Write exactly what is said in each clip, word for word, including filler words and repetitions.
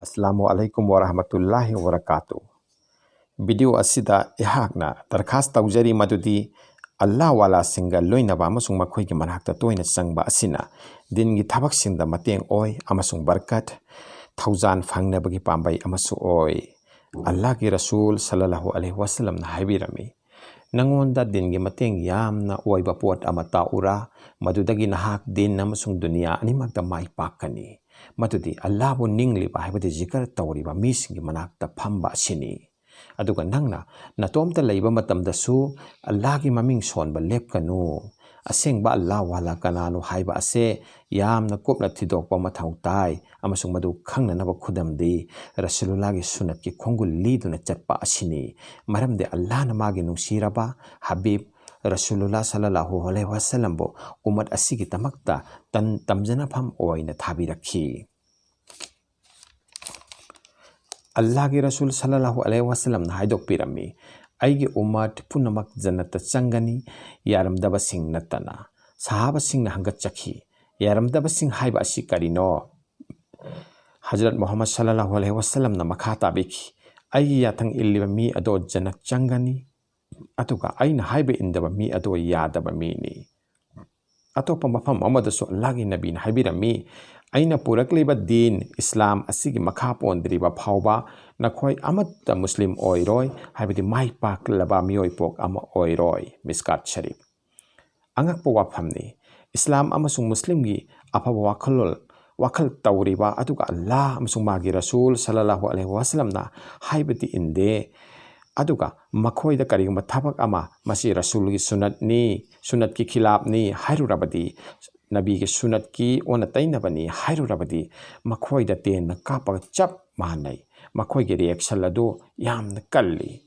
ꯑꯁꯂꯥꯃꯨ ꯑꯂꯩꯀꯨꯝ ꯋꯔꯍꯃꯇꯨꯜꯂꯥꯍꯤ ꯋꯕꯔꯀꯥꯇꯨ꯫ Video ꯑꯁꯤꯗ ꯑꯩꯍꯥꯛꯅ ꯗꯔꯈꯥꯁ ꯇꯧꯖꯔꯤ ꯃꯗꯨꯗꯤ ꯑꯜꯂꯥꯍ ꯋꯥꯂꯥꯁꯤꯡꯒ ꯂꯣꯏꯅꯕ ꯑꯃꯁꯨꯡ ꯃꯈꯣꯏꯒꯤ ꯃꯅꯥꯛꯇ ꯇꯣꯏꯅ ꯆꯪꯕ ꯑꯁꯤꯅ ꯗꯤꯟꯒꯤ ꯊꯕꯛꯁꯤꯡꯗ ꯃꯇꯦꯡ ꯑꯣꯏ ꯑꯃꯁꯨꯡ ꯕꯔꯀꯠ, ꯊꯧꯖꯥꯟ ꯐꯪꯅꯕꯒꯤ ꯄꯥꯝꯕꯩ ꯑꯃꯁꯨ ꯑꯣꯏ꯫ ꯑꯜꯂꯥꯍꯒꯤ ꯔꯁꯨꯜ ꯁꯜꯂꯜꯂꯥꯍꯨ ꯑꯂꯩꯍꯤ ꯋꯥꯁꯂꯝꯅ ꯍꯥꯏꯕꯤꯔꯝꯃꯤ, "ꯅꯉꯣꯟꯗ ꯗꯤꯟꯒꯤ ꯃꯇꯦꯡ ꯌꯥꯝꯅ ꯑꯣꯏꯕ ꯄꯣꯠ ꯑꯃ ꯇꯥꯛꯎꯔꯥ? ꯃꯗꯨꯗꯒꯤ ꯅꯍꯥꯛ ꯗꯤꯟ ꯑꯃꯁꯨꯡ ꯗꯨꯅꯤꯌꯥ ꯑꯅꯤꯃꯛꯇ ꯃꯥꯏ ꯄꯥꯛꯀꯅꯤ꯫ ꯃꯗꯨꯗꯤ ꯑꯜꯂꯥꯍꯕꯨ ꯅꯤꯡꯂꯤꯕ, ꯍꯥꯏꯕꯗꯤ ꯖꯤꯀꯔ ꯇꯧꯔꯤꯕ ꯃꯤꯁꯤꯡꯒꯤ ꯃꯅꯥꯛꯇ ꯐꯝꯕ ꯑꯁꯤꯅꯤ꯫ ꯑꯗꯨꯒ ꯅꯪꯅ ꯅꯇꯣꯝꯇ ꯂꯩꯕ ꯃꯇꯝꯗꯁꯨ ꯑꯜꯂꯥꯍꯒꯤ ꯃꯃꯤꯡ ꯁꯣꯟꯕ ꯂꯦꯞꯀꯅꯨ꯫ ꯑꯁꯦꯡꯕ ꯑꯜꯂꯥꯍ ꯋꯥꯂꯥ ꯀꯅꯥꯅꯣ ꯍꯥꯏꯕ ꯑꯁꯦ ꯌꯥꯝꯅ ꯀꯨꯞꯅ ꯊꯤꯗꯣꯛꯄ ꯃꯊꯧ ꯇꯥꯏ, ꯑꯃꯁꯨꯡ ꯃꯗꯨ ꯈꯪꯅꯅꯕ ꯈꯨꯗꯝꯗꯤ ꯔꯁꯨꯂꯨꯜꯂꯥꯍꯒꯤ ꯁꯨꯟꯅꯠꯀꯤ ꯈꯣꯡꯒꯨꯜ ꯂꯤꯗꯨꯅ ꯆꯠꯄ ꯑꯁꯤꯅꯤ꯫ ꯃꯔꯝꯗꯤ ꯑꯜꯂꯥꯍꯅ ꯃꯥꯒꯤ ꯅꯨꯡꯁꯤꯔꯕ ꯍꯕꯤꯕ ꯔꯁꯨꯂꯨꯜꯂꯥꯍ ꯁꯜꯂꯜꯂꯥꯍꯨ ꯑꯂꯩꯍꯤ ꯋꯥꯁꯜꯂꯝꯕꯨ ꯎꯝꯃꯠ ꯑꯁꯤꯒꯤꯗꯃꯛꯇ ꯇꯟ-, ꯇꯝꯖꯅꯐꯝ ꯑꯣꯏꯅ ꯊꯥꯕꯤꯔꯛꯈꯤ"꯫ ꯑꯜꯂꯥꯍꯒꯤ ꯔꯁꯨꯜ ꯁꯜꯂꯜꯂꯥꯍꯨ ꯑꯂꯩꯍꯤ ꯋꯥꯁꯜꯂꯝꯅ ꯍꯥꯏꯗꯣꯛꯄꯤꯔꯝꯃꯤ, "ꯑꯩꯒꯤ ꯎꯝꯃꯠ ꯄꯨꯝꯅꯃꯛ ꯖꯟꯅꯠꯇ ꯆꯪꯒꯅꯤ, ꯌꯥꯔꯝꯗꯕꯁꯤꯡ ꯅꯠꯇꯅ"꯫ ꯁꯍꯥꯕꯁꯤꯡꯅ ꯍꯪꯒꯠꯆꯈꯤ, "ꯌꯥꯔꯝꯗꯕꯁꯤꯡ ꯍꯥꯏꯕ ꯑꯁꯤ ꯀꯔꯤꯅꯣ?" ꯍꯖꯔꯠ ꯃꯨꯍꯝꯃꯗ ꯁꯜꯂꯜꯂꯥꯍꯨ ꯑꯂꯩꯍꯤ ꯋꯥꯁꯜꯂꯝꯅ ꯃꯈꯥ ꯇꯥꯕꯤꯈꯤ, "ꯑꯩꯒꯤ ꯌꯥꯊꯪ ꯏꯜꯂꯤꯕ ꯃꯤ ꯑꯗꯣ ꯖꯟꯅꯠ ꯆꯪꯒꯅꯤ, ꯑꯗꯨꯒ ꯑꯩꯅ ꯍꯥꯏꯕ ꯏꯟꯗꯕ ꯃꯤ ꯑꯗꯣ ꯌꯥꯗꯕ ꯃꯤꯅꯤ"꯫ ꯑꯇꯣꯞꯄ ꯃꯐꯝ ꯑꯃꯗꯁꯨ ꯑꯜꯂꯥꯍꯒꯤ ꯅꯕꯤꯅ ꯍꯥꯏꯕꯤꯔꯝꯃꯤ, "ꯑꯩꯅ ꯄꯨꯔꯛꯂꯤꯕ ꯗꯤꯟ ꯏꯁꯂꯥꯝ ꯑꯁꯤꯒꯤ ꯃꯈꯥ ꯄꯣꯟꯗ꯭ꯔꯤꯕ ꯐꯥꯎꯕ ꯅꯈꯣꯏ ꯑꯃꯠꯇ ꯃꯨꯁꯂꯤꯝ ꯑꯣꯏꯔꯣꯏ, ꯍꯥꯏꯕꯗꯤ ꯃꯥꯏ ꯄꯥꯛꯂꯕ ꯃꯤꯑꯣꯏ ꯄꯣꯛ ꯑꯃ ꯑꯣꯏꯔꯣꯏ"꯫ ꯃꯤꯁꯀꯥꯠ ꯁꯔꯤꯐ꯫ ꯑꯉꯛꯄ ꯋꯥꯐꯝꯅꯤ꯫ ꯏꯁꯂꯥꯝ ꯑꯃꯁꯨꯡ ꯃꯨꯁꯂꯤꯝꯒꯤ ꯑꯐꯕ ꯋꯥꯈꯜꯂꯣꯟ, ꯋꯥꯈꯜ ꯇꯧꯔꯤꯕ, ꯑꯗꯨꯒ ꯑꯜꯂꯥꯍ ꯑꯃꯁꯨꯡ ꯃꯥꯒꯤ ꯔꯁꯨꯜ ꯁꯜꯂꯜꯂꯥꯍꯨ ꯑꯂꯩꯍꯤ ꯋꯥꯁꯜꯂꯝꯅ ꯍꯥꯏꯕꯗꯤ ꯏꯟꯗꯦ, ꯑꯗꯨꯒ ꯃꯈꯣꯏꯗ ꯀꯔꯤꯒꯨꯝꯕ ꯊꯕꯛ ꯑꯃ, "ꯃꯁꯤ ꯔꯁꯨꯜꯒꯤ ꯁꯨꯟꯅꯠꯅꯤ, ꯁꯨꯟꯅꯠꯀꯤ ꯈꯤꯂꯥꯞꯅꯤ" ꯍꯥꯏꯔꯨꯔꯕꯗꯤ, "ꯅꯕꯤꯒꯤ ꯁꯨꯟꯅꯠꯀꯤ ꯑꯣꯟꯅ ꯇꯩꯅꯕꯅꯤ" ꯍꯥꯏꯔꯨꯔꯕꯗꯤ, ꯃꯈꯣꯏꯗ ꯇꯦꯟꯅ ꯀꯥꯞꯄꯒ ꯆꯞ ꯃꯥꯟꯅꯩ꯫ ꯃꯈꯣꯏꯒꯤ ꯔꯤꯌꯦꯛꯁꯟ ꯑꯗꯨ ꯌꯥꯝꯅ ꯀꯜꯂꯤ꯫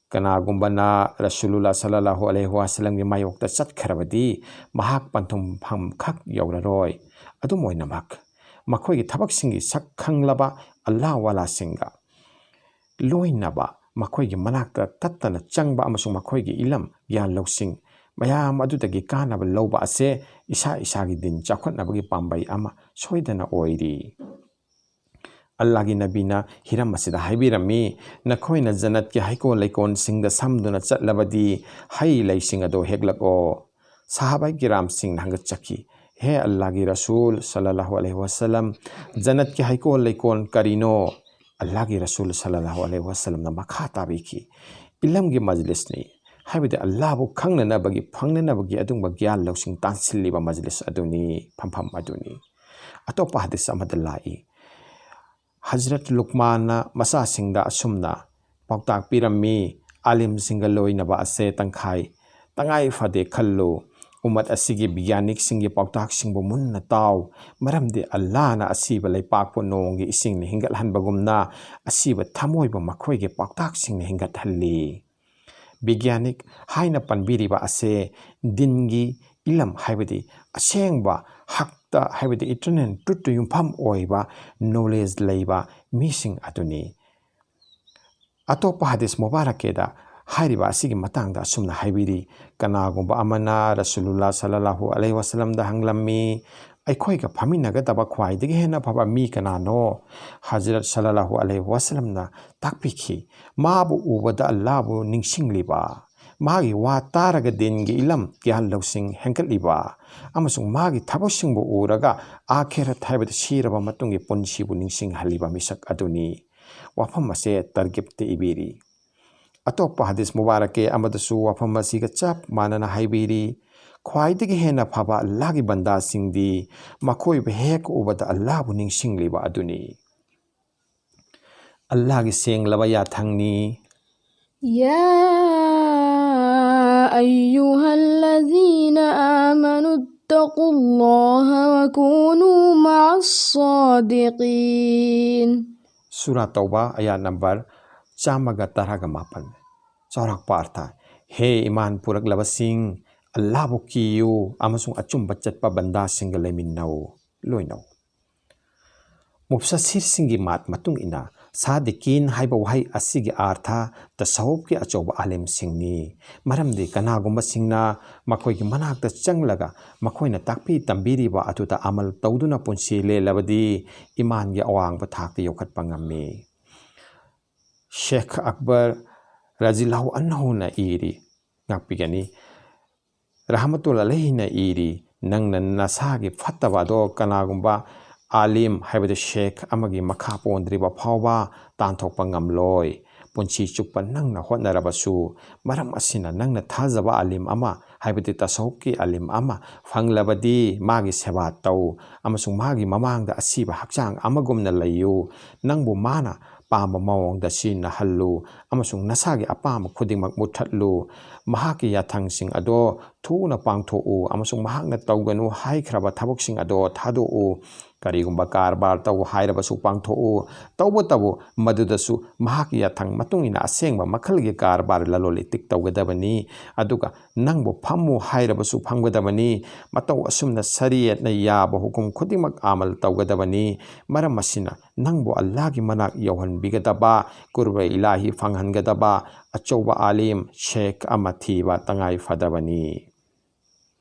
ꯀꯅꯥꯒꯨꯝꯕꯅ ꯔꯁꯨꯂꯨꯜꯂꯥꯍ ꯁꯜꯂꯜꯂꯥꯍꯨ ꯑꯂꯩꯍꯤ ꯋꯥꯁꯜꯂꯝꯒꯤ ꯃꯥꯌꯣꯛꯇ ꯆꯠꯈ꯭ꯔꯕꯗꯤ, ꯃꯍꯥꯛ ꯄꯟꯊꯨꯡꯐꯝ ꯈꯛ ꯌꯧꯔꯔꯣꯏ꯫ ꯑꯗꯨꯝ ꯑꯣꯏꯅꯃꯛ, ꯃꯈꯣꯏꯒꯤ ꯊꯕꯛꯁꯤꯡꯒꯤ ꯁꯛ ꯈꯪꯂꯕ ꯑꯜꯂꯥꯍ ꯋꯥꯂꯥꯁꯤꯡꯒ ꯂꯣꯏꯅꯕ, ꯃꯈꯣꯏꯒꯤ ꯃꯅꯥꯛꯇ ꯇꯠꯇꯅ ꯆꯪꯕ ꯑꯃꯁꯨꯡ ꯃꯈꯣꯏꯒꯤ ꯏꯂꯝ, ꯒ꯭ꯌꯥꯟ ꯂꯧꯁꯤꯡ ꯃꯌꯥꯝ ꯑꯗꯨꯗꯒꯤ ꯀꯥꯟꯅꯕ ꯂꯧꯕ ꯑꯁꯦ ꯏꯁꯥ ꯏꯁꯥꯒꯤ ꯗꯤꯟ ꯆꯥꯎꯈꯠꯅꯕꯒꯤ ꯄꯥꯝꯕꯩ ꯑꯃ ꯁꯣꯏꯗꯅ ꯑꯣꯏꯔꯤ꯫ ꯑꯜꯂꯥꯍꯒꯤ ꯅꯕꯤꯅ ꯍꯤꯔꯝ ꯑꯁꯤꯗ ꯍꯥꯏꯕꯤꯔꯝꯃꯤ, "ꯅꯈꯣꯏꯅ ꯖꯟꯅꯠꯀꯤ ꯍꯩꯀꯣꯜ ꯂꯩꯀꯣꯜꯁꯤꯡꯗ ꯁꯝꯗꯨꯅ ꯆꯠꯂꯕꯗꯤ ꯍꯩ ꯂꯩꯁꯤꯡ ꯑꯗꯨ ꯍꯦꯛꯂꯛꯑꯣ"꯫ ꯁꯍꯥꯕꯥꯏ ꯀꯤꯔꯥꯝꯁꯤꯡꯅ ꯍꯪꯒꯠꯆꯈꯤ, "ꯍꯦ ꯑꯜꯂꯥꯍꯒꯤ ꯔꯁꯨꯜ ꯁꯜꯂꯜꯂꯥꯍꯨ ꯑꯂꯩꯍꯤ ꯋꯥꯁꯜꯂꯝ, ꯖꯟꯅꯠꯀꯤ ꯍꯩꯀꯣꯜ ꯂꯩꯀꯣꯜ ꯀꯔꯤꯅꯣ?" ꯑꯜꯂꯥꯍꯒꯤ ꯔꯁꯨꯜ ꯁꯜꯂꯜꯂꯥꯍꯨ ꯑꯂꯩꯍꯤ ꯋꯥꯁꯜꯂꯝꯅ ꯃꯈꯥ ꯇꯥꯕꯤꯈꯤ, "ꯏꯂꯝꯒꯤ ꯃꯖꯂꯤꯁꯅꯤ", ꯍꯥꯏꯕꯗꯤ ꯑꯜꯂꯥꯍꯕꯨ ꯈꯪꯅꯅꯕꯒꯤ, ꯐꯪꯅꯅꯕꯒꯤ ꯑꯗꯨꯒꯨꯝꯕ ꯒ꯭ꯌꯥꯟ ꯂꯧꯁꯤꯡ ꯇꯥꯟꯁꯤꯜꯂꯤꯕ ꯃꯖꯂꯤꯁ ꯑꯗꯨꯅꯤ, ꯐꯝꯐꯝ ꯑꯗꯨꯅꯤ꯫ ꯑꯇꯣꯞꯄ ꯍꯗꯤꯁ ꯑꯃꯗ ꯂꯥꯛꯏ, ꯍꯖꯔꯠ ꯂꯨꯛꯃꯥꯟꯅ ꯃꯆꯥꯁꯤꯡꯗ ꯑꯁꯨꯝꯅ ꯄꯥꯎꯇꯥꯛ ꯄꯤꯔꯝꯃꯤ, "ꯑꯥꯂꯤꯝꯁꯤꯡꯒ ꯂꯣꯏꯅꯕ ꯑꯁꯦ ꯇꯪꯈꯥꯏ ꯇꯉꯥꯏ ꯐꯗꯦ ꯈꯜꯂꯨ꯫ ꯎꯝꯃꯠ ꯑꯁꯤꯒꯤ ꯕꯤꯒ꯭ꯌꯥꯅꯤꯛꯁꯤꯡꯒꯤ ꯄꯥꯎꯇꯥꯛꯁꯤꯡꯕꯨ ꯃꯨꯟꯅ ꯇꯥꯎ, ꯃꯔꯝꯗꯤ ꯑꯜꯂꯥꯍꯅ ꯑꯁꯤꯕ ꯂꯩꯄꯥꯛꯄꯨ ꯅꯣꯡꯒꯤ ꯏꯁꯤꯡꯅ ꯍꯤꯡꯒꯠꯍꯟꯕꯒꯨꯝꯅ ꯑꯁꯤꯕ ꯊꯃꯣꯏꯕꯨ ꯃꯈꯣꯏꯒꯤ ꯄꯥꯎꯇꯥꯛꯁꯤꯡꯅ ꯍꯤꯡꯒꯠꯍꯜꯂꯤ"꯫ ꯕꯤꯒ꯭ꯌꯥꯅꯤꯛ ꯍꯥꯏꯅ ꯄꯟꯕꯤꯔꯤꯕ ꯑꯁꯦ ꯗꯤꯟꯒꯤ ꯏꯂꯝ, ꯍꯥꯏꯕꯗꯤ ꯑꯁꯦꯡꯕ ꯍꯛꯇ, ꯍꯥꯏꯕꯗꯤ ꯏꯇꯔꯅꯦꯜ ꯇ꯭ꯔꯨꯠꯇ ꯌꯨꯝꯐꯝ ꯑꯣꯏꯕ ꯅꯣꯂꯦꯖ ꯂꯩꯕ ꯃꯤꯁꯤꯡ ꯑꯗꯨꯅꯤ꯫ ꯑꯇꯣꯞꯄ ꯍꯗꯤꯁ ꯃꯨꯕꯥꯔꯛꯀꯦꯗ ꯍꯥꯏꯔꯤꯕ ꯑꯁꯤꯒꯤ ꯃꯇꯥꯡꯗ ꯑꯁꯨꯝꯅ ꯍꯥꯏꯕꯤꯔꯤ, ꯀꯅꯥꯒꯨꯝꯕ ꯑꯃꯅ ꯔꯁꯨꯂꯨꯜꯂꯥ ꯁꯜꯂꯜꯂꯥꯍꯨ ꯑꯂꯩꯍꯤ ꯋꯥꯁꯜꯂꯝꯗ ꯍꯪꯂꯝꯃꯤ, "ꯑꯩꯈꯣꯏꯒ ꯐꯝꯃꯤꯟꯅꯒꯗꯕ ꯈ꯭ꯋꯥꯏꯗꯒꯤ ꯍꯦꯟꯅ ꯐꯕ ꯃꯤ ꯀꯅꯥꯅꯣ?" ꯍꯖꯔꯠ ꯁꯜꯂꯜꯂꯥꯍꯨ ꯑꯂꯩꯍꯤ ꯋꯥꯁꯜꯂꯝꯅ ꯇꯥꯛꯄꯤꯈꯤ, "ꯃꯥꯕꯨ ꯎꯕꯗ ꯑꯜꯂꯥꯍꯕꯨ ꯅꯤꯡꯁꯤꯡꯂꯤꯕ, ꯃꯥꯒꯤ ꯋꯥ ꯇꯥꯔꯒ ꯗꯤꯟꯒꯤ ꯏꯂꯝ ꯒ꯭ꯌꯥꯟ ꯂꯧꯁꯤꯡ ꯍꯦꯟꯒꯠꯂꯤꯕ, ꯑꯃꯁꯨꯡ ꯃꯥꯒꯤ ꯊꯕꯛꯁꯤꯡꯕꯨ ꯎꯔꯒ ꯑꯥꯈꯤꯔꯠ, ꯍꯥꯏꯕꯗꯤ ꯁꯤꯔꯕ ꯃꯇꯨꯡꯒꯤ ꯄꯨꯟꯁꯤꯕꯨ ꯅꯤꯡꯁꯤꯡꯍꯜꯂꯤꯕ ꯃꯤꯁꯛ ꯑꯗꯨꯅꯤ"꯫ ꯋꯥꯐꯝ ꯑꯁꯦ ꯇꯔꯒꯤꯞꯇ ꯏꯕꯤꯔꯤ꯫ ꯑꯇꯣꯞꯄ ꯍꯗꯤꯁ ꯃꯨꯕꯥꯔꯛꯀꯦ ꯑꯃꯗꯁꯨ ꯋꯥꯐꯝ ꯑꯁꯤꯒ ꯆꯞ ꯃꯥꯟꯅꯅ ꯍꯥꯏꯕꯤꯔꯤ, "ꯈ꯭ꯋꯥꯏꯗꯒꯤ ꯍꯦꯟꯅ ꯐꯕ ꯑꯜꯂꯥꯍꯒꯤ ꯕꯟꯗꯥꯁꯤꯡꯗꯤ ꯃꯈꯣꯏꯕꯨ ꯍꯦꯛ ꯎꯕꯗ ꯑꯜꯂꯥꯍꯕꯨ ꯅꯤꯡꯁꯤꯡꯂꯤꯕ ꯑꯗꯨꯅꯤ"꯫ ꯑꯜꯂꯥꯍꯒꯤ ꯁꯦꯡꯂꯕ ꯌꯥꯊꯪꯅꯤ꯫ يا أيها الذين آمنوا اتقوا الله وكونوا مع الصادقين. ꯁꯨꯔꯥ ꯇꯧꯕ, ꯑꯌꯥ ꯅꯝꯕꯔ ꯆꯥꯝꯃꯒ ꯇꯔꯥꯒ ꯃꯥꯄꯟ꯫ ꯆꯥꯎꯔꯥꯛꯄ ꯑꯔꯊ, ꯍꯦ ꯏꯃꯥꯟ ꯄꯨꯔꯛꯂꯕꯁꯤꯡ, ꯑꯜꯂꯥꯍꯕꯨ ꯀꯤꯌꯨ ꯑꯃꯁꯨꯡ ꯑꯆꯨꯝꯕ ꯆꯠꯄ ꯕꯟꯗꯥꯁꯤꯡꯒ ꯂꯩꯃꯤꯟꯅꯧ, ꯂꯣꯏꯅꯧ꯫ ꯃꯨꯐꯁꯁꯤꯔꯁꯤꯡꯒꯤ ꯃꯥꯠ ꯃꯇꯨꯡ ꯏꯟꯅ, ꯁꯥꯗꯤꯀꯤꯟ ꯍꯥꯏꯕ ꯋꯥꯍꯩ ꯑꯁꯤꯒꯤ ꯑꯥꯔꯊ ꯇꯁꯧꯐꯀꯤ ꯑꯆꯧꯕ ꯑꯥꯂꯤꯝꯁꯤꯡꯅꯤ꯫ ꯃꯔꯝꯗꯤ ꯀꯅꯥꯒꯨꯝꯕꯁꯤꯡꯅ ꯃꯈꯣꯏꯒꯤ ꯃꯅꯥꯛꯇ ꯆꯪꯂꯒ ꯃꯈꯣꯏꯅ ꯇꯥꯛꯄꯤ ꯇꯝꯕꯤꯔꯤꯕ ꯑꯗꯨꯗ ꯑꯃꯜ ꯇꯧꯗꯨꯅ ꯄꯨꯟꯁꯤ ꯂꯦꯜꯂꯕꯗꯤ ꯏꯃꯥꯟꯒꯤ ꯑꯋꯥꯡꯕ ꯊꯥꯛꯇ ꯌꯧꯈꯠꯄ ꯉꯝꯃꯤ꯫ ꯁꯦꯈ ꯑꯛꯕꯔ ꯔꯖꯤꯂꯥꯍꯨ ꯑꯟꯍꯨꯅ ꯏꯔꯤ, ꯉꯥꯛꯄꯤꯒꯅꯤ, ꯔꯍꯃꯇꯨꯜ ꯑꯂꯩꯍꯤꯅ ꯏꯔꯤ, ꯅꯪꯅ ꯅꯁꯥꯒꯤ ꯐꯠꯇꯕ ꯑꯗꯣ ꯀꯅꯥꯒꯨꯝꯕ ꯑꯥꯂꯤꯝ ꯍꯥꯏꯕꯗꯤ ꯁꯦꯈ ꯑꯃꯒꯤ ꯃꯈꯥ ꯄꯣꯟꯗ꯭ꯔꯤꯕ ꯐꯥꯎꯕ ꯇꯥꯟꯊꯣꯛꯄ ꯉꯝꯂꯣꯏ꯫ ꯄꯨꯟꯁꯤ ꯆꯨꯞꯄ ꯅꯪꯅ ꯍꯣꯠꯅꯔꯕꯁꯨ, ꯃꯔꯝ ꯑꯁꯤꯅ ꯅꯪꯅ ꯊꯥꯖꯕ ꯑꯥꯂꯤꯝ ꯑꯃ, ꯍꯥꯏꯕꯗꯤ ꯇꯁꯧꯐꯀꯤ ꯑꯥꯂꯤꯝ ꯑꯃ ꯐꯪꯂꯕꯗꯤ ꯃꯥꯒꯤ ꯁꯦꯕꯥ ꯇꯧ ꯑꯃꯁꯨꯡ ꯃꯥꯒꯤ ꯃꯃꯥꯡꯗ ꯑꯁꯤꯕ ꯍꯛꯆꯥꯡ ꯑꯃꯒꯨꯝꯅ ꯂꯩꯌꯨ꯫ ꯅꯪꯕꯨ ꯃꯥꯅ ꯄꯥꯝꯕ ꯃꯑꯣꯡꯗ ꯁꯤꯖꯤꯟꯅꯍꯜꯂꯨ ꯑꯃꯁꯨꯡ ꯅꯁꯥꯒꯤ ꯑꯄꯥꯝꯕ ꯈꯨꯗꯤꯡꯃꯛ ꯃꯨꯠꯊꯠꯂꯨ꯫ ꯃꯍꯥꯛꯀꯤ ꯌꯥꯊꯪꯁꯤꯡ ꯑꯗꯣ ꯊꯨꯅ ꯄꯥꯡꯊꯣꯛꯎ ꯑꯃꯁꯨꯡ ꯃꯍꯥꯛꯅ ꯇꯧꯒꯅꯨ ꯍꯥꯏꯈ꯭ꯔꯕ ꯊꯕꯛꯁꯤꯡ ꯑꯗꯣ ꯊꯥꯗꯣꯛꯎ꯫ ꯀꯔꯤꯒꯨꯝꯕ ꯀꯔꯕꯥꯔ ꯇꯧ ꯍꯥꯏꯔꯕꯁꯨ ꯄꯥꯡꯊꯣꯛꯎ꯫ ꯇꯧꯕꯇꯕꯨ ꯃꯗꯨꯗꯁꯨ ꯃꯍꯥꯛꯀꯤ ꯌꯥꯊꯪ ꯃꯇꯨꯡ ꯏꯟꯅ ꯑꯁꯦꯡꯕ ꯃꯈꯜꯒꯤ ꯀꯔꯕꯥꯔ ꯂꯂꯣꯟ ꯏꯇꯤꯛ ꯇꯧꯒꯗꯕꯅꯤ꯫ ꯑꯗꯨꯒ ꯅꯪꯕꯨ ꯐꯝꯃꯨ ꯍꯥꯏꯔꯕꯁꯨ ꯐꯝꯒꯗꯕꯅꯤ꯫ ꯃꯇꯧ ꯑꯁꯨꯝꯅ ꯁꯔꯤꯌꯠꯅ ꯌꯥꯕ ꯍꯨꯀꯨꯝ ꯈꯨꯗꯤꯡꯃꯛ ꯑꯃꯜ ꯇꯧꯒꯗꯕꯅꯤ꯫ ꯃꯔꯝ ꯑꯁꯤꯅ ꯅꯪꯕꯨ ꯑꯜꯂꯥꯍꯒꯤ ꯃꯅꯥꯛ ꯌꯧꯍꯟꯕꯤꯒꯗꯕ, ꯀꯨꯔꯕ ꯏꯂꯥꯍꯤ ꯐꯪꯍꯟꯒꯗꯕ ꯑꯆꯧꯕ ꯑꯥꯂꯤꯝ, ꯁꯦꯈ ꯑꯃ ꯊꯤꯕ ꯇꯉꯥꯏ ꯐꯗꯕꯅꯤ꯫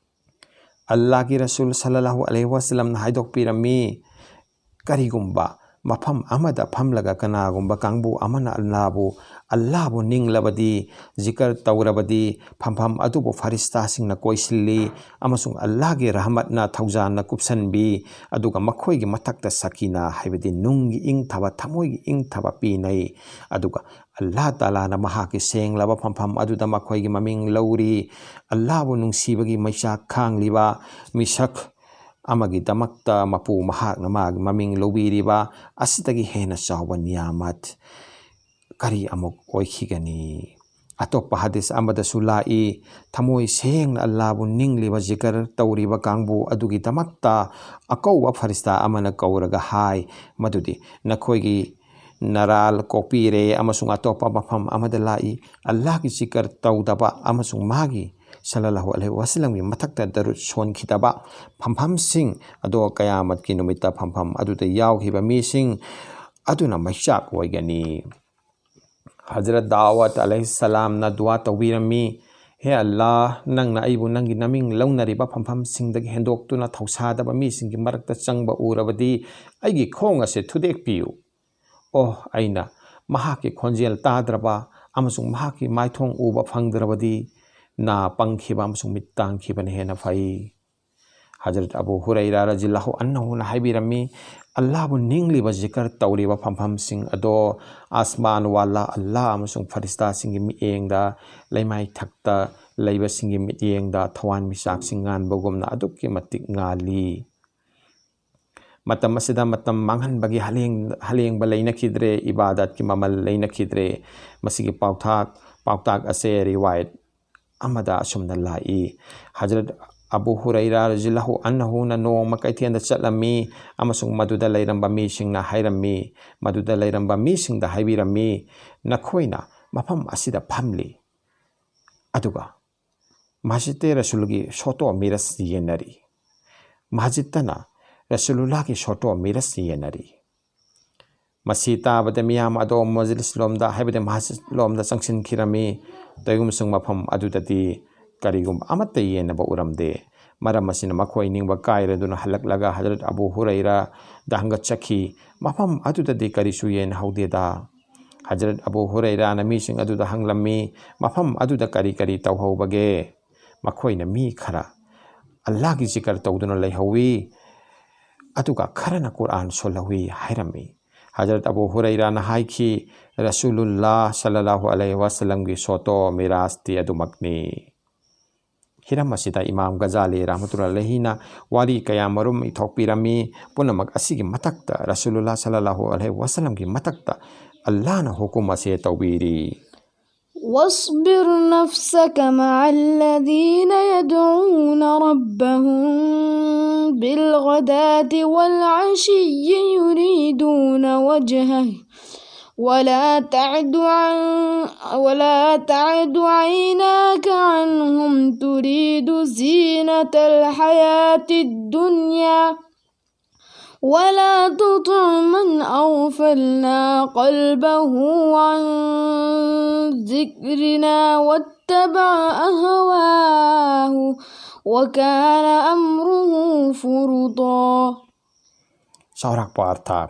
ꯑꯜꯂꯥꯍꯒꯤ ꯔꯁꯨꯜ ꯁꯜꯂꯜꯂꯥꯍꯨ ꯑꯂꯩꯍꯤ ꯋꯥꯁꯂꯝꯅ ꯍꯥꯏꯗꯣꯛꯄꯤꯔꯝꯃꯤ, ꯀꯔꯤꯒꯨꯝꯕ ꯃꯐꯝ ꯑꯃꯗ ꯐꯝꯂꯒ ꯀꯅꯥꯒꯨꯝꯕ ꯀꯥꯡꯕꯨ ꯑꯃꯅ ꯑꯜꯂꯥꯍꯕꯨ, ꯑꯜꯂꯥꯍꯕꯨ ꯅꯤꯡꯂꯕꯗꯤ, ꯖꯤꯀꯔ ꯇꯧꯔꯕꯗꯤ, ꯐꯝꯐꯝ ꯑꯗꯨꯕꯨ ꯐꯔꯤꯁꯇꯥꯁꯤꯡꯅ ꯀꯣꯏꯁꯤꯜꯂꯤ ꯑꯃꯁꯨꯡ ꯑꯜꯂꯥꯍꯒꯤ ꯔꯍꯃꯠꯅ ꯊꯧꯖꯥꯟꯅ ꯀꯨꯞꯁꯟꯕꯤ, ꯑꯗꯨꯒ ꯃꯈꯣꯏꯒꯤ ꯃꯊꯛꯇ ꯁꯀꯤꯅꯥ ꯍꯥꯏꯕꯗꯤ ꯅꯨꯡꯒꯤ ꯏꯪꯊꯕ, ꯊꯃꯣꯏꯒꯤ ꯏꯪꯊꯕ ꯄꯤꯅꯩ꯫ ꯑꯗꯨꯒ ꯑꯜꯂꯥꯍ ꯇꯥꯂꯥꯅ ꯃꯍꯥꯛꯀꯤ ꯁꯦꯡꯂꯕ ꯐꯝꯐꯝ ꯑꯗꯨꯗ ꯃꯈꯣꯏꯒꯤ ꯃꯃꯤꯡ ꯂꯧꯔꯤ꯫ ꯑꯜꯂꯥꯍꯕꯨ ꯅꯨꯡꯁꯤꯕꯒꯤ ꯃꯩꯆꯥꯛ ꯈꯥꯡꯂꯤꯕ ꯃꯤꯁꯛ ꯑꯃꯒꯤꯗꯃꯛꯇ ꯃꯄꯨ ꯃꯍꯥꯛꯅ ꯃꯥꯒꯤ ꯃꯃꯤꯡ ꯂꯧꯕꯤꯔꯤꯕ ꯑꯁꯤꯗꯒꯤ ꯍꯦꯟꯅ ꯆꯥꯎꯕ ꯅꯤꯌꯥꯃꯠ ꯀꯔꯤ ꯑꯃꯨꯛ ꯑꯣꯏꯈꯤꯒꯅꯤ? ꯑꯇꯣꯞꯄ ꯍꯗꯤꯁ ꯑꯃꯗꯁꯨ ꯂꯥꯛꯏ, ꯊꯃꯣꯏ ꯁꯦꯡꯅ ꯑꯜꯂꯥꯍꯕꯨ ꯅꯤꯡꯂꯤꯕ ꯖꯤꯀꯔ ꯇꯧꯔꯤꯕ ꯀꯥꯡꯕꯨ ꯑꯗꯨꯒꯤꯗꯃꯛꯇ ꯑꯀꯧꯕ ꯐꯔꯤꯁꯇꯥ ꯑꯃꯅ ꯀꯧꯔꯒ ꯍꯥꯏ ꯃꯗꯨꯗꯤ, ꯅꯈꯣꯏꯒꯤ ꯅꯔꯥꯜ ꯀꯣꯛꯄꯤꯔꯦ꯫ ꯑꯃꯁꯨꯡ ꯑꯇꯣꯞꯄ ꯃꯐꯝ ꯑꯃꯗ ꯂꯥꯛꯏ, ꯑꯜꯂꯥꯍꯒꯤ ꯖꯤꯀꯔ ꯇꯧꯗꯕ ꯑꯃꯁꯨꯡ ꯃꯥꯒꯤ ꯁꯜꯂꯜꯂꯥꯍꯨ ꯑꯂꯩꯍꯤ ꯋꯥꯁꯂꯝꯒꯤ ꯃꯊꯛꯇ ꯗꯔꯨꯗ ꯁꯣꯟꯈꯤꯗꯕ ꯐꯝꯐꯝꯁꯤꯡ ꯑꯗꯣ ꯀꯌꯥꯃꯠꯀꯤ ꯅꯨꯃꯤꯠꯇ ꯐꯝꯐꯝ ꯑꯗꯨꯗ ꯌꯥꯎꯈꯤꯕ ꯃꯤꯁꯤꯡ ꯑꯗꯨꯅ ꯃꯩꯆꯥꯛ ꯑꯣꯏꯒꯅꯤ꯫ ꯍꯖꯔꯠ ꯗꯥꯋꯠ ꯑꯂꯩꯍꯤꯁꯁꯂꯥꯝꯅ ꯗꯨꯋꯥ ꯇꯧꯕꯤꯔꯝꯃꯤ, "ꯍꯦ ꯑꯜꯂꯥ, ꯅꯪꯅ ꯑꯩꯕꯨ ꯅꯪꯒꯤ ꯅꯃꯤꯡ ꯂꯧꯅꯔꯤꯕ ꯐꯝꯐꯝꯁꯤꯡꯗꯒꯤ ꯍꯦꯟꯗꯣꯛꯇꯨꯅ ꯊꯧꯁꯥꯗꯕ ꯃꯤꯁꯤꯡꯒꯤ ꯃꯔꯛꯇ ꯆꯪꯕ ꯎꯔꯕꯗꯤ ꯑꯩꯒꯤ ꯈꯣꯡ ꯑꯁꯦ ꯊꯨꯗꯦꯛꯄꯤꯌꯨ꯫ ꯑꯣ, ꯑꯩꯅ ꯃꯍꯥꯛꯀꯤ ꯈꯣꯟꯖꯦꯜ ꯇꯥꯗ꯭ꯔꯕ ꯑꯃꯁꯨꯡ ꯃꯍꯥꯛꯀꯤ ꯃꯥꯏꯊꯣꯡ ꯎꯕ ꯐꯪꯗ꯭ꯔꯕꯗꯤ ꯅꯥ ꯄꯪꯈꯤꯕ ꯑꯃꯁꯨꯡ ꯃꯤꯠ ꯇꯥꯡꯈꯤꯕꯅ ꯍꯦꯟꯅ ꯐꯩ"꯫ ꯍꯖꯔꯠ ꯑꯕꯨ ꯍꯨꯔꯩꯔꯥ ꯔꯖꯤꯜꯂꯥꯍꯨ ꯑꯟꯍꯨꯅ ꯍꯥꯏꯕꯤꯔꯝꯃꯤ, "ꯑꯜꯂꯥꯍꯕꯨ ꯅꯤꯡꯂꯤꯕ ꯖꯤꯀꯔ ꯇꯧꯔꯤꯕ ꯐꯝꯐꯝꯁꯤꯡ ꯑꯗꯣ ꯑꯁꯃꯥꯟ ꯋꯥꯂꯥ ꯑꯜꯂꯥꯍ ꯑꯃꯁꯨꯡ ꯐꯔꯤꯁꯇꯥꯁꯤꯡꯒꯤ ꯃꯤꯠꯌꯦꯡꯗ, ꯂꯩꯃꯥꯏꯊꯛꯇ ꯂꯩꯕꯁꯤꯡꯒꯤ ꯃꯤꯠꯌꯦꯡꯗ ꯊꯋꯥꯟꯃꯤꯆꯥꯛꯁꯤꯡ ꯉꯥꯟꯕꯒꯨꯝꯅ ꯑꯗꯨꯛꯀꯤ ꯃꯇꯤꯛ ꯉꯥꯜꯂꯤ"꯫ ꯃꯇꯝ ꯑꯁꯤꯗ ꯃꯇꯝ ꯃꯥꯡꯍꯟꯕꯒꯤ ꯍꯂꯦꯡ-, ꯍꯂꯦꯡꯕ ꯂꯩꯅꯈꯤꯗ꯭ꯔꯦ, ꯏꯕꯥꯗꯠꯀꯤ ꯃꯃꯜ ꯂꯩꯅꯈꯤꯗ꯭ꯔꯦ꯫ ꯃꯁꯤꯒꯤ ꯄꯥꯎꯊꯥꯛ, ꯄꯥꯎꯇꯥꯛ ꯑꯁꯦ ꯔꯤꯋꯥꯌꯠ ꯑꯃꯗ ꯑꯁꯨꯝꯅ ꯂꯥꯛꯏ, ꯍꯖꯔꯠ ꯑꯕꯨ ꯍꯨꯔꯩꯔꯥ ꯔꯖꯤꯜꯂꯥꯍꯨ ꯑꯟꯍꯨꯅ ꯅꯣꯡꯃ ꯀꯩꯊꯦꯜꯗ ꯆꯠꯂꯝꯃꯤ ꯑꯃꯁꯨꯡ ꯃꯗꯨꯗ ꯂꯩꯔꯝꯕ ꯃꯤꯁꯤꯡꯅ ꯍꯥꯏꯔꯝꯃꯤ, ꯃꯗꯨꯗ ꯂꯩꯔꯝꯕ ꯃꯤꯁꯤꯡꯗ ꯍꯥꯏꯕꯤꯔꯝꯃꯤ, "ꯅꯈꯣꯏꯅ ꯃꯐꯝ ꯑꯁꯤꯗ ꯐꯝꯂꯤ, ꯑꯗꯨꯒ ꯃꯁꯖꯤꯗ ꯔꯁꯨꯜꯒꯤ ꯁꯣꯇꯣ ꯃꯤꯔꯁ ꯌꯦꯟꯅꯔꯤ꯫ ꯃꯁꯖꯤꯗꯇꯅ ꯔꯁꯨꯂꯨꯜꯂꯥꯍꯒꯤ ꯁꯣꯇꯣ ꯃꯤꯔꯁ ꯌꯦꯟꯅꯔꯤ"꯫ ꯃꯁꯤ ꯇꯥꯕꯗ ꯃꯤꯌꯥꯝ ꯑꯗꯣ ꯃꯖꯂꯤꯁ ꯂꯣꯝꯗ, ꯍꯥꯏꯕꯗꯤ ꯃꯁꯖꯤꯗ ꯂꯣꯝꯗ ꯆꯪꯁꯤꯟꯈꯤꯔꯝꯃꯤ꯫ ꯇꯧꯏꯒꯨꯝꯕꯁꯨꯡ ꯃꯐꯝ ꯑꯗꯨꯗꯗꯤ ꯀꯔꯤꯒꯨꯝꯕ ꯑꯃꯠꯇ ꯌꯦꯟꯅꯕ ꯎꯔꯝꯗꯦ꯫ ꯃꯔꯝ ꯑꯁꯤꯅ ꯃꯈꯣꯏ ꯅꯤꯡꯕ ꯀꯥꯏꯔꯗꯨꯅ ꯍꯜꯂꯛꯂꯒ ꯍꯖꯔꯠ ꯑꯕꯨ ꯍꯨꯔꯩꯔꯥꯗ ꯍꯪꯒꯠꯆꯈꯤ, "ꯃꯐꯝ ꯑꯗꯨꯗꯗꯤ ꯀꯔꯤꯁꯨ ꯌꯦꯟꯅꯍꯧꯗꯦꯗ"꯫ ꯍꯖꯔꯠ ꯑꯕꯨ ꯍꯨꯔꯩꯔꯥꯅ ꯃꯤꯁꯤꯡ ꯑꯗꯨꯗ ꯍꯪꯂꯝꯃꯤ, "ꯃꯐꯝ ꯑꯗꯨꯗ ꯀꯔꯤ ꯀꯔꯤ ꯇꯧꯍꯧꯕꯒꯦ?" ꯃꯈꯣꯏꯅ ꯃꯤ ꯈꯔ ꯑꯜꯂꯥꯍꯒꯤ ꯖꯤꯀꯔ ꯇꯧꯗꯨꯅ ꯂꯩꯍꯧꯋꯤ, ꯑꯗꯨꯒ ꯈꯔꯅ ꯀꯨꯔꯥꯟ ꯁꯣꯜꯍꯧꯋꯤ ꯍꯥꯏꯔꯝꯃꯤ꯫ ꯍꯖꯔꯠ ꯑꯕꯨ ꯍꯨꯔꯩꯔꯥꯅ ꯍꯥꯏꯈꯤ, "ꯔꯁꯨꯂꯨꯜꯂꯥꯍ ꯁꯜꯂꯜꯂꯥꯍꯨ ꯑꯂꯩꯍꯤ ꯋꯥꯁꯜꯂꯝꯒꯤ ꯁꯣꯇꯣ ꯃꯤꯔꯥꯖꯇꯤ ꯑꯗꯨꯃꯛꯅꯤ"꯫ ꯍꯤꯔꯝ ꯑꯁꯤꯗ ꯏꯃꯥꯝ ꯒꯖꯥꯂꯤ ꯔꯍꯃꯇꯨꯜꯂꯥꯍꯤꯅ ꯋꯥꯔꯤ ꯀꯌꯥ ꯃꯔꯨꯝ ꯏꯊꯣꯛꯄꯤꯔꯝꯃꯤ꯫ ꯄꯨꯝꯅꯃꯛ ꯑꯁꯤꯒꯤ ꯃꯊꯛꯇ ꯔꯁꯨꯂꯨꯜꯂꯥꯍ ꯁꯜꯂꯜꯂꯥꯍꯨ ꯑꯂꯩꯍꯤ ꯋꯥꯁꯜꯂꯝꯒꯤ ꯃꯊꯛꯇ ꯑꯜꯂꯥꯍꯅ ꯍꯨꯀꯨꯝ ꯑꯁꯦ ꯇꯧꯕꯤꯔꯤ꯫ واصبر نفسك مع الذين يدعون ربهم بالغداة والعشي يريدون وجهه ولا تعد عن ولا تعد عيناك عنهم تريد زينة الحياة الدنيا ولا تطع من أغفلنا قلبه عن ذكرنا واتبع هواه وكان أمره فرطا. ꯆꯥꯎꯔꯥꯛꯄ ꯑꯔꯊ: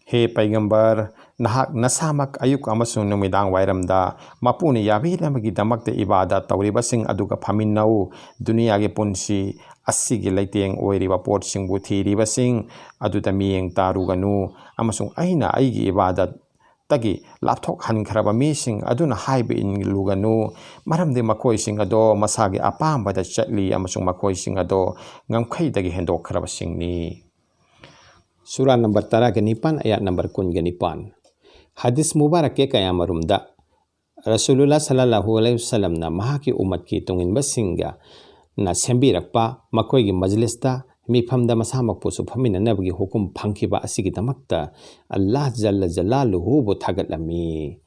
ꯍꯦ ꯄꯩꯒꯝꯕꯔ, ꯅꯍꯥꯛ ꯅꯁꯥꯃꯛ ꯑꯌꯨꯛ ꯑꯃꯁꯨꯡ ꯅꯨꯃꯤꯗꯥꯡ ꯋꯥꯏꯔꯝꯗ ꯃꯄꯨꯅ ꯌꯥꯕꯤꯅꯕꯒꯤꯗꯃꯛꯇ ꯏꯕꯥꯗꯠ ꯇꯧꯔꯤꯕꯁꯤꯡ ꯑꯗꯨꯒ ꯐꯝꯃꯤꯟꯅꯧ꯫ ꯗꯨꯅꯤꯌꯥꯒꯤ ꯄꯨꯟꯁꯤ ꯑꯁꯤꯒꯤ ꯂꯩꯇꯦꯡ ꯑꯣꯏꯔꯤꯕ ꯄꯣꯠꯁꯤꯡꯕꯨ ꯊꯤꯔꯤꯕꯁꯤꯡ ꯑꯗꯨꯗ ꯃꯤꯠꯌꯦꯡ ꯇꯥꯔꯨꯒꯅꯨ, ꯑꯃꯁꯨꯡ ꯑꯩꯅ ꯑꯩꯒꯤ ꯏꯕꯥꯗꯠꯇꯒꯤ ꯂꯥꯞꯊꯣꯛꯍꯟꯈ꯭ꯔꯕ ꯃꯤꯁꯤꯡ ꯑꯗꯨꯅ ꯍꯥꯏꯕ ꯏꯜꯂꯨꯒꯅꯨ, ꯃꯔꯝꯗꯤ ꯃꯈꯣꯏꯁꯤꯡ ꯑꯗꯣ ꯃꯁꯥꯒꯤ ꯑꯄꯥꯝꯕꯗ ꯆꯠꯂꯤ ꯑꯃꯁꯨꯡ ꯃꯈꯣꯏꯁꯤꯡ ꯑꯗꯣ ꯉꯝꯈꯩꯗꯒꯤ ꯍꯦꯟꯗꯣꯛꯈ꯭ꯔꯕꯁꯤꯡꯅꯤ꯫ ꯁꯨꯔꯥ ꯅꯝꯕꯔ ꯇꯔꯥꯒ ꯅꯤꯄꯥꯟ, ꯑꯌꯥꯠ ꯅꯝꯕꯔ ꯀꯨꯟꯒ ꯅꯤꯄꯥꯟ꯫ ꯍꯗꯤꯁ ꯃꯨꯕꯥꯔꯛꯀꯤ ꯀꯌꯥꯃꯔꯨꯝꯗ ꯔꯁꯨꯂꯨꯜꯂꯥ ꯁꯜꯂꯜꯂꯥꯍꯨ ꯑꯂꯩꯍꯤ ꯋꯁꯜꯂꯝꯅ ꯃꯍꯥꯛꯀꯤ ꯎꯃꯠꯀꯤ ꯇꯨꯡꯏꯟꯕꯁꯤꯡꯒ ꯅ ꯁꯦꯝꯕꯤꯔꯛꯄ ꯃꯈꯣꯏꯒꯤ ꯃꯖꯂꯤꯁꯇ ꯃꯤꯐꯝꯗ ꯃꯁꯥꯃꯛꯄꯨꯁꯨ ꯐꯝꯃꯤꯟꯅꯅꯕꯒꯤ ꯍꯨꯀꯨꯝ ꯐꯪꯈꯤꯕ ꯑꯁꯤꯒꯤꯗꯃꯛꯇ ꯑꯜꯂꯥꯍ ꯖꯜꯂ ꯖꯂꯥꯂꯨꯍꯨꯕꯨ ꯊꯥꯒꯠꯂꯝꯃꯤ,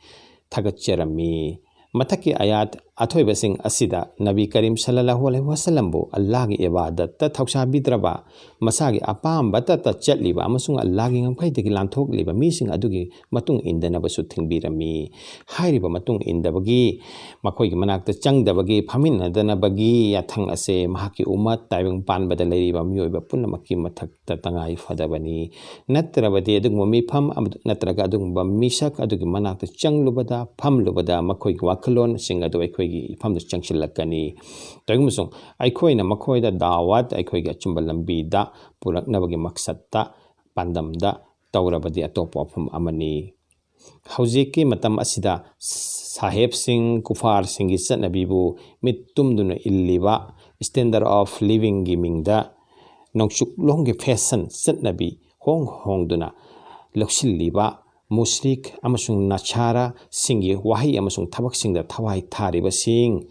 ꯊꯥꯒꯠꯆꯔꯝꯃꯤ꯫ ꯃꯊꯛꯀꯤ ꯑꯌꯥꯠ ꯑꯊꯣꯏꯕꯁꯤꯡ ꯑꯁꯤꯗ ꯅꯕꯤ ꯀꯔꯤꯝ ꯁꯜꯂꯜꯂꯥꯍꯨ ꯑꯂꯩꯍꯤ ꯋꯁꯜꯂꯝꯕꯨ ꯑꯜꯂꯥꯍꯒꯤ ꯏꯕꯥꯗꯠꯇ ꯊꯧꯁꯥꯕꯤꯗ꯭ꯔꯕ, ꯃꯁꯥꯒꯤ ꯑꯄꯥꯝꯕꯇꯇ ꯆꯠꯂꯤꯕ ꯑꯃꯁꯨꯡ ꯑꯜꯂꯥꯍꯒꯤ ꯉꯝꯈꯩꯗꯒꯤ ꯂꯥꯟꯊꯣꯛꯂꯤꯕ ꯃꯤꯁꯤꯡ ꯑꯗꯨꯒꯤ ꯃꯇꯨꯡ ꯏꯟꯗꯅꯕꯁꯨ ꯊꯤꯡꯕꯤꯔꯝꯃꯤ꯫ ꯍꯥꯏꯔꯤꯕ ꯃꯇꯨꯡ ꯏꯟꯗꯕꯒꯤ, ꯃꯈꯣꯏꯒꯤ ꯃꯅꯥꯛꯇ ꯆꯪꯗꯕꯒꯤ, ꯐꯝꯃꯤꯟꯅꯗꯅꯕꯒꯤ ꯌꯥꯊꯪ ꯑꯁꯦ ꯃꯍꯥꯛꯀꯤ ꯎꯃꯠ, ꯇꯥꯏꯕꯪ ꯄꯥꯟꯕꯗ ꯂꯩꯔꯤꯕ ꯃꯤꯑꯣꯏꯕ ꯄꯨꯝꯅꯃꯛꯀꯤ ꯃꯊꯛꯇ ꯇꯉꯥꯏ ꯐꯗꯕꯅꯤ꯫ ꯅꯠꯇ꯭ꯔꯕꯗꯤ ꯑꯗꯨꯒꯨꯝꯕ ꯃꯤꯐꯝ ꯑꯃ-, ꯅꯠꯇ꯭ꯔꯒ ꯑꯗꯨꯒꯨꯝꯕ ꯃꯤꯁꯛ ꯑꯗꯨꯒꯤ ꯃꯅꯥꯛꯇ ꯆꯪꯂꯨꯕꯗ, ꯐꯝꯂꯨꯕꯗ ꯃꯈꯣꯏꯒꯤ ꯋꯥꯈꯜꯂꯣꯟꯁꯤꯡ ꯑꯗꯨ ꯑꯩꯈꯣꯏꯒꯤ ꯏꯐꯝꯗ ꯆꯪꯁꯤꯜꯂꯛꯀꯅꯤ꯫ ꯇꯧꯏꯒꯨꯝꯕꯁꯨꯡ ꯑꯩꯈꯣꯏꯅ ꯃꯈꯣꯏꯗ ꯗꯥꯋꯠ, ꯑꯩꯈꯣꯏꯒꯤ ꯑꯆꯨꯝꯕ ꯂꯝꯕꯤꯗ ꯄꯨꯔꯛꯅꯕꯒꯤ ꯃꯛꯁꯠꯇ, ꯄꯥꯟꯗꯝꯗ ꯇꯧꯔꯕꯗꯤ ꯑꯇꯣꯞꯄ ꯋꯥꯐꯝ ꯑꯃꯅꯤ꯫ ꯍꯧꯖꯤꯛꯀꯤ ꯃꯇꯝ ꯑꯁꯤꯗ ꯁꯥꯍꯦꯕꯁꯤꯡ, ꯀꯨꯐꯥꯔꯁꯤꯡꯒꯤ ꯆꯠꯅꯕꯤꯕꯨ ꯃꯤꯠ ꯇꯨꯝꯗꯨꯅ ꯏꯜꯂꯤꯕ, standard of livingꯒꯤ ꯃꯤꯡꯗ ꯅꯣꯡꯆꯨꯞꯂꯣꯝꯒꯤ ꯐꯦꯁꯟ ꯆꯠꯅꯕꯤ ꯍꯣꯡ ꯍꯣꯡꯗꯨꯅ ꯂꯧꯁꯤꯜꯂꯤꯕ ꯃꯨꯁ꯭ꯔꯤꯛ ꯑꯃꯁꯨꯡ ꯅꯁꯥꯔꯥꯁꯤꯡꯒꯤ ꯋꯥꯍꯩ ꯑꯃꯁꯨꯡ ꯊꯕꯛꯁꯤꯡꯗ ꯊꯋꯥꯏ ꯊꯥꯔꯤꯕꯁꯤꯡ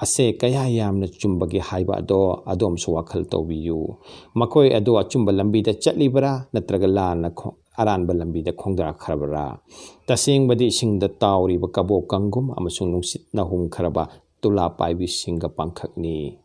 ꯑꯁꯦ ꯀꯌꯥ ꯌꯥꯝꯅ ꯆꯨꯝꯕꯒꯦ ꯍꯥꯏꯕ ꯑꯗꯣ ꯑꯗꯣꯝꯁꯨ ꯋꯥꯈꯜ ꯇꯧꯕꯤꯌꯨ꯫ ꯃꯈꯣꯏ ꯑꯗꯣ ꯑꯆꯨꯝꯕ ꯂꯝꯕꯤꯗ ꯆꯠꯂꯤꯕꯔꯥ, ꯅꯠꯇ꯭ꯔꯒ ꯂꯥꯟꯅ ꯈꯣ-, ꯑꯔꯥꯟꯕ ꯂꯝꯕꯤꯗ ꯈꯣꯡꯗꯥꯈ꯭ꯔꯕꯔꯥ? ꯇꯁꯦꯡꯕꯗꯤ ꯏꯁꯤꯡꯗ ꯇꯥꯎꯔꯤꯕ ꯀꯕꯣꯛ ꯀꯪꯒꯨꯝ ꯑꯃꯁꯨꯡ ꯅꯨꯡꯁꯤꯠꯅ ꯍꯨꯝꯈ꯭ꯔꯕ ꯇꯨꯂꯥ ꯄꯥꯏꯕꯤꯁꯤꯡꯒ ꯄꯥꯡꯈꯛꯅꯤ꯫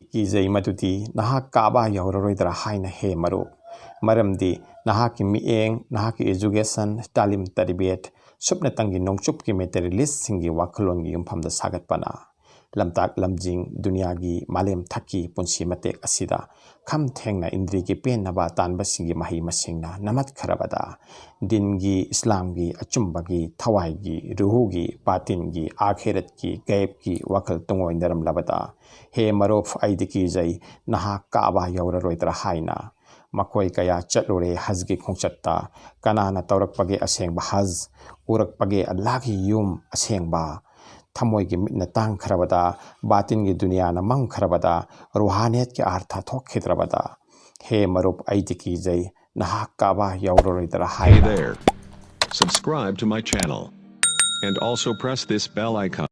ꯀꯤꯖꯩ ꯃꯗꯨꯗꯤ ꯅꯍꯥꯛ ꯀꯥꯕꯥ ꯌꯧꯔꯔꯣꯏꯗ꯭ꯔꯥ ꯍꯥꯏꯅ, ꯍꯦ ꯃꯔꯨꯞ꯫ ꯃꯔꯝꯗꯤ ꯅꯍꯥꯛꯀꯤ ꯃꯤꯠꯌꯦꯡ, ꯅꯍꯥꯛꯀꯤ education, ꯇꯥꯂꯤꯝ ꯇꯔꯕꯤꯌꯠ, ꯁꯨꯞꯅꯇꯪꯒꯤ ꯅꯣꯡꯆꯨꯞꯀꯤ materialistꯁꯤꯡꯒꯤ ꯋꯥꯈꯜꯂꯣꯟꯒꯤ ꯌꯨꯝꯐꯝꯗ ꯁꯥꯒꯠꯄꯅ ꯂꯝꯇꯥꯛ ꯂꯝꯖꯤꯡ ꯗꯨꯅꯤꯌꯥꯒꯤ ꯃꯥꯂꯦꯝ ꯊꯛꯀꯤ ꯄꯨꯟꯁꯤ ꯃꯇꯦꯛ ꯑꯁꯤꯗ ꯈꯝ ꯊꯦꯡꯅ ꯏꯟꯗ꯭ꯔꯤꯒꯤ ꯄꯦꯟꯅꯕ ꯇꯥꯟꯕꯁꯤꯡꯒꯤ ꯃꯍꯩ ꯃꯁꯤꯡꯅ ꯅꯝꯃꯠꯈ꯭ꯔꯕꯗ, ꯗꯤꯟꯒꯤ, ꯏꯁꯂꯥꯝꯒꯤ, ꯑꯆꯨꯝꯕꯒꯤ, ꯊꯋꯥꯏꯒꯤ, ꯔꯨꯍꯨꯒꯤ, ꯕꯥꯇꯤꯟꯒꯤ, ꯑꯥꯈꯤꯔꯠꯀꯤ, ꯒꯩꯕꯀꯤ ꯋꯥꯈꯜ ꯇꯨꯡꯑꯣꯏꯅꯔꯝꯂꯕꯗ, ꯍꯦ ꯃꯔꯨꯞ, ꯑꯩꯗꯤ ꯀꯤꯖꯩ ꯅꯍꯥꯛ ꯀꯥꯕ ꯌꯧꯔꯔꯣꯏꯗ꯭ꯔꯥ ꯍꯥꯏꯅ꯫ ꯃꯈꯣꯏ ꯀꯌꯥ ꯆꯠꯂꯨꯔꯦ ꯍꯖꯒꯤ ꯈꯣꯡꯆꯠꯇ꯫ ꯀꯅꯥꯅ ꯇꯧꯔꯛꯄꯒꯦ ꯑꯁꯦꯡꯕ ꯍꯖ? ꯎꯔꯛꯄꯒꯦ ꯑꯜꯂꯥꯍꯒꯤ ꯌꯨꯝ ꯑꯁꯦꯡꯕ? ꯊꯃꯣꯏꯒꯤ ꯃꯤꯠꯅ ꯇꯥꯡꯈ꯭ꯔꯕꯗ, ꯕꯥꯇꯤꯟꯒꯤ ꯗꯨꯅꯤꯌꯥꯅ ꯃꯝꯈ꯭ꯔꯕꯗ, ꯔꯨꯍꯥꯅꯤꯌꯠꯀꯤ ꯑꯥꯔꯊ ꯊꯣꯛꯈꯤꯗ꯭ꯔꯕꯗ, ꯍꯦ ꯃꯔꯨꯞ, ꯑꯩꯗꯤ ꯀꯤꯖꯩ ꯅꯍꯥꯛ ꯀꯥꯕ ꯌꯧꯔꯔꯣꯏꯗ꯭ꯔꯥ Hey ꯍꯥꯏꯅ꯫ There. Subscribe to my channel. And also press this bell icon.